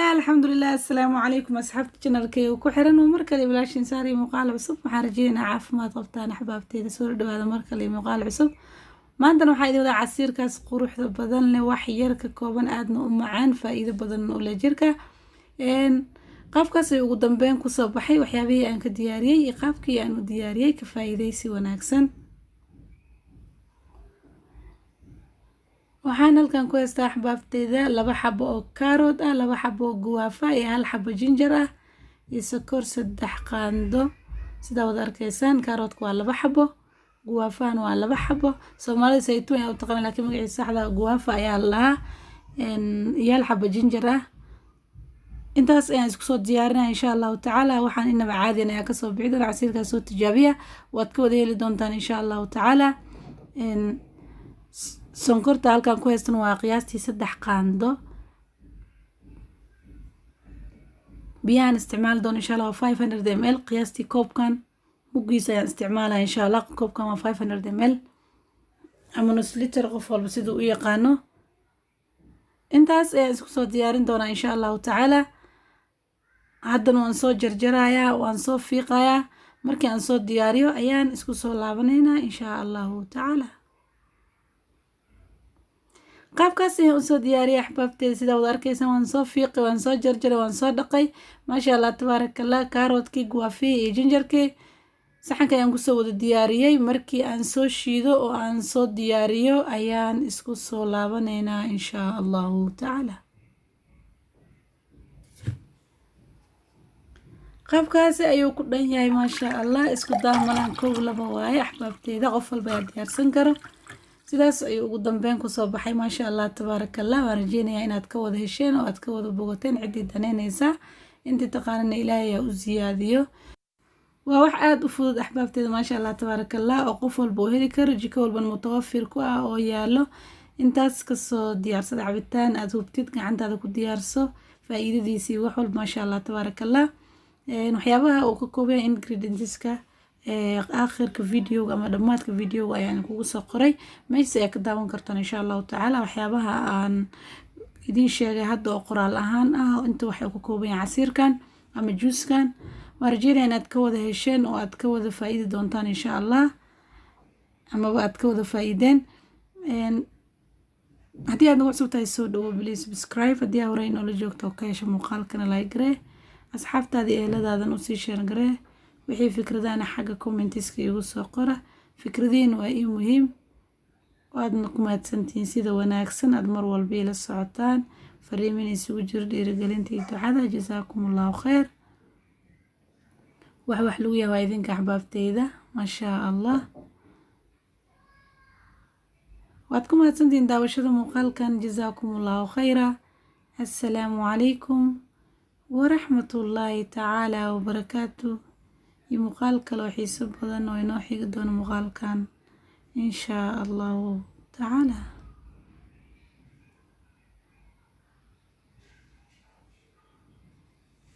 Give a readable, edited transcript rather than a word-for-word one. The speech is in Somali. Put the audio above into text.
Bismillaah, alxamdulilah, assalaamu calaykum asxaabta channelkayga ku xiran. Mar kale walaashiin Saari, muuqaal cusub. Waxaan rajeynayaa caafimaad qabtaan axbaabteeda. Soo dhawaada mar kale muuqaal cusub. Maantana waxaa idin wadaa casiirkaas quruxda badan leh, wax yar ka kooban, aadna u macaan, faa-iido badan u leh jirka. Qaabkaas ay ugu dambeyn kusoo baxay waxyaabihii aan ka diyaariyey iyo qaabkii aan u diyaariyey. Ka faa-iideysi wanaagsan. Waxaan halkan ku haystaa, axbaabteyda, 2 xabo oo kaarood ah, 2 xabo oo guwaafa iyo 1 xabo ginger ah iyo sokor 3 qaando. Sidaa wada arkaysaan, kaaroodka waa 2 xabo, guwaafahan waa 2 xabo. Soomaalida saytuun ayaa u taqaana, laakiin magaciisa saxda guwaafa ayaa la dhahaa, iyo 1 xabo ginger ah. Intaas ayaan isku soo diyaarinaya, insha Allahu tacaala. Waxaan inaba caadiyan ayaa kasoo bixi doona casiirkaas. Soo tijaabiya, waad ka wada heli doontaan, insha Allahu tacaala. Sonkorta halkan ku haystan waa qiyaastii 3 qaando. Biyahan isticmaali doono, insha Allah, waa 500 ml. Qiyaastii koobkan muggiisa ayaan isticmaalaya, insha Allah. Koobkan waa 500 ml ama nus liter, qof walba siduu u yaqaano. Intaas ayaan isku soo diyaarin doonaa, insha Allahu tacaala. Haddana waan soo jarjarayaa, waan soo fiiqayaa. Markii aan soo diyaariyo ayaan isku soo laabanaynaa, insha Allahu tacaala. Qaabkaas ayaan usoo diyaariyay, axbaabteeda. Sidaa wada arkaysaan, waan soo fiiqay, waan soo jarjaray, waan soo dhaqay. Maasha Allah, tabaaraka Allah. Kaaroodkii, guwaafihii iyo ginger-kii saxanka ayaan kusoo wada diyaariyey. Markii aan soo shiido oo aan soo diyaariyo ayaan isku soo laabanaynaa, insha Allahu tacaala. Qaabkaasi ayuu ku dhan yahay, maasha Allah. Isku daamalaan kow laba waaye, axbaabteeda. Qof walba ayaa diyaarsan karo. Sidaas ayuu ugu dambeyn kusoo baxay, maasha Allah, tabaaraka Allah. Waan rajeynayaa inaad ka wada hesheen oo aad ka wada bogateen. Ciddii danaynaysaa, intii taqaanana Ilaahay aa u siyaadiyo. Waa wax aada u fudud, axbaabteeda, maasha Allah, tabaaraka Allah, oo qof walba uu heli karo, jiko walbana mutawafir ku ah oo yaalo. Intaas kasoo diyaarsada cabitaan aada hubtid, gacantaada ku diyaarso, faa-iidadiisii wax walba, maasha Allah, tabaaraka Allah. Waxyaabaha uu ka kooban yahay, ingredientska, aakhirka videoga ama dhammaadka videoga ayaan kugu soo qoray. Meeshaas ayaa ka daawan kartaan, insha Allahu tacaala, waxyaabaha aan idiin sheegay hadda oo qoraal ahaan ah, inta waxay ka kooban yahay casiirkan ama juuskan. Waan rajeynaya inaad ka wada hesheen oo aad ka wada faa-iidi doontaan, insha Allah, amaba aad ka wada faa-iideen. Haddii aad nagu cusub tahay, soo dhawo, please subscribe. Haddii aa horey inoola joogto oo ka hesha muuqaalkana, like garee, asxaabtaada iyo eheladaadana usii share garee. Wixii fikradahana xagga commentiska igu soo qora. Fikradihiin waa ii muhiim. Waadna ku mahadsantihiin sida wanaagsan aad mar walba ila socotaan, fariimin isugu jiro dhiirigelinta iyo ducada. Jasaakum Allahu khayr. Wax lagu yahay waa idinka, axbaabteyda, maasha Allah. Waad ku mahadsantihiin daawashada muuqaalkan. Jasaakum Allahu khayra. Assalaamu calaykum waraxmatullaahi tacaala wabarakaatu. Iyo muuqaal kale oo xiiso badan oo inoo xigi doono muuqaalkan, inshaa Allahu tacaala.